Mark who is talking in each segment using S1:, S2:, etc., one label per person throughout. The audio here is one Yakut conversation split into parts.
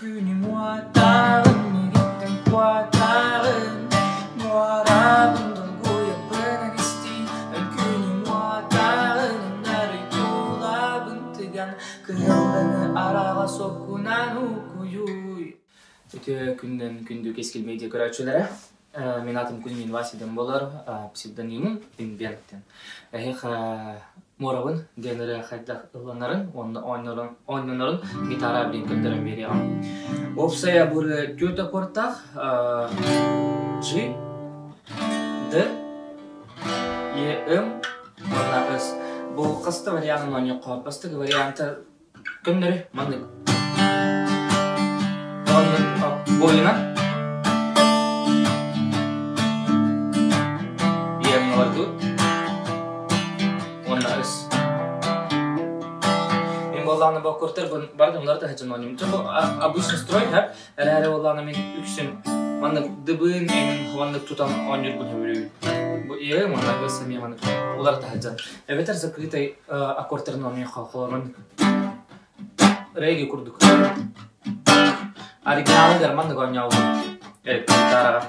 S1: Күнүм уотааҕын, миигиттэн куотааҕын, муорабын долгуйабын эн истиий, эн күнүм уотааҕын, өннөрүй тулабын тыган, кыһалланы араҕа соккунан укуйуй. Үтүө күнүнэн күндү Кэскил медиа көрөөччүлэрэ. Мин аатым Кузьмин Вася диэн буолар, псевдонимым Инберт диэн. Эһиэхэ Муорабын диэн ырыа хайдах ылланарын уонна оонньонорун гитара билин көрдөрөн биэриэҕим. Уопсайа бу ырыа түөрт аккордтаах G, D, E, M уонна S. Бу хаста варианын оонньуохха бастакы варианта Көннөрү маннык. Оннук буойуна. Ийэм олордут. Уонна ыс. Мин буоллаҕына боккуртар бардымлар таһычын оонньуум. Бу обычный строй һэр. Эрээри буоллаҕына мин үксүн маннык дыбыын эҥин маннык тутан оонньуурбун сөбүлүүбүн. Бу ийэм уонна ыс эмиэ маннык улар таһыдьан. Эбэтэр закрытай аккордтарын оонньуохха холорон регги курдук. Оригиналыгар маннык оонньообут гитараҕа.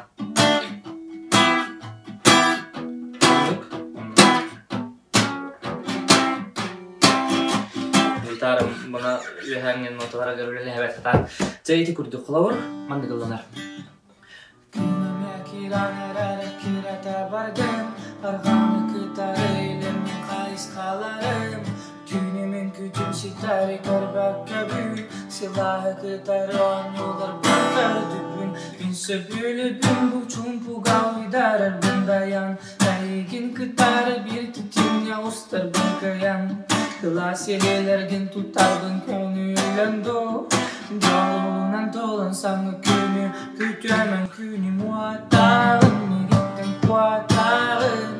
S1: Гитара мына үөһээҥҥин ноталарыгар үлэлэһэбэт сатаан. Дьэ ити курдук холобур маннык ылланар. Күнүмэ киирэн эрэр эккирэтэ бардым, Арҕааны кытары илиммин хайысхаларым. Түүнүмүн күтүм ситэри көрбөккөбүн, Сылааһы кытары оонньууларбын көрдүбүн. Мин сөбүлүүбүн бу чуумпуга уйдарарбын дайан, Эйигин кытары биир титимҥэ устарбын кыайан. Кылаас илиилэргин туттарбын көҥүллэн дуу, Дьолунан толон саҥа күнү Күтүөмэн күнүм уотааҕын, миигиттэн куотааҕын,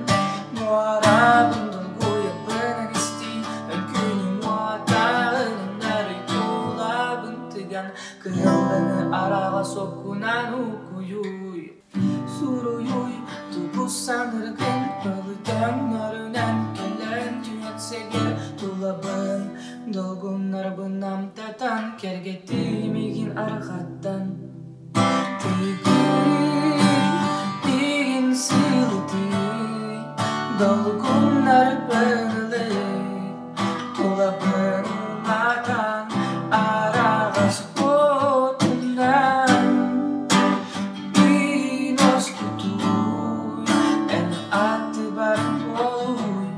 S1: Муорабын долгуйабын эн истиий, эн күнүм уотааҕын, Өннөрүй тулабын тыган, Кыһалланы араҕа соккунан укуйуй. Суруйуй, тугу саныыргын, өлүтөҥнөрүнэн кэлэн түһэн сэгэр тулабын, Долгуннарбын намтатан, кэргэтий миигин арҕаттан. Тыгый, миигин сылытый, долгуннарбын ылый, Тулабын уматан, араҕас уотунан. Мин уоскутууй, эн аттыбар буолууй,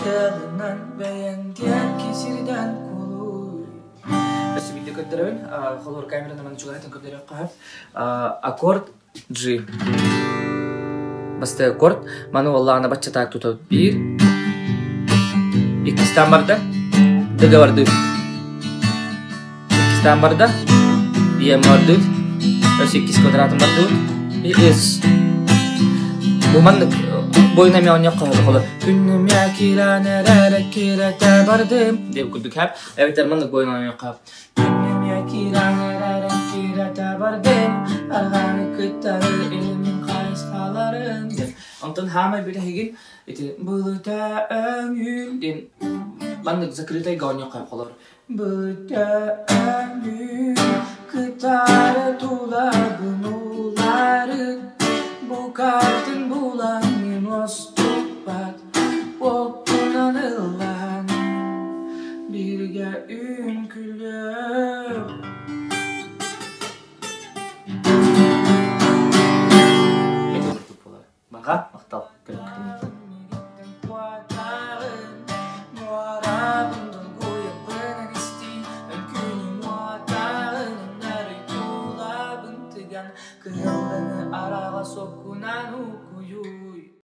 S1: Тыалынан бэйэҥ диэки сирдэн кулууй. Өссө биирдэ көрдөрөбүн, холобур камераны манна чугаһатан көрдөрүөххэ сөп. Аккорд G. Бастакы аккорд. Маны уоллаҕына баччатаак тутабыт биир. Иккистээн барда. Д-га бардыбыт. Иккистээн барда. Е бардыбыт. Өссө иккис квадратын бардыбыт. И С. Бу маннык бойун эмиэ оонньуохха холо Күнүмэ киирэн эрэр эккирэтэ бардым диэбит курдук хэп. Эбэтэр маннык бойун оонньуохха Күнүмэ киирэн эрэр эккирэтэ бардым Арҕааны кыттары илимин хайысхаларын диэн. Онтон хаамай бүтэһигин ити былыта өҥүл диэн маннык закрытайга оонньуохха холобур Былыта өҥүл кытары тулабын уларыт букатын булан мин уоступпат уоппунан ыллаан бииргэ үҥкүлүөм. Баҕа махтал көрүктүн. Кыһалланы араҕа соккунан укуйуй.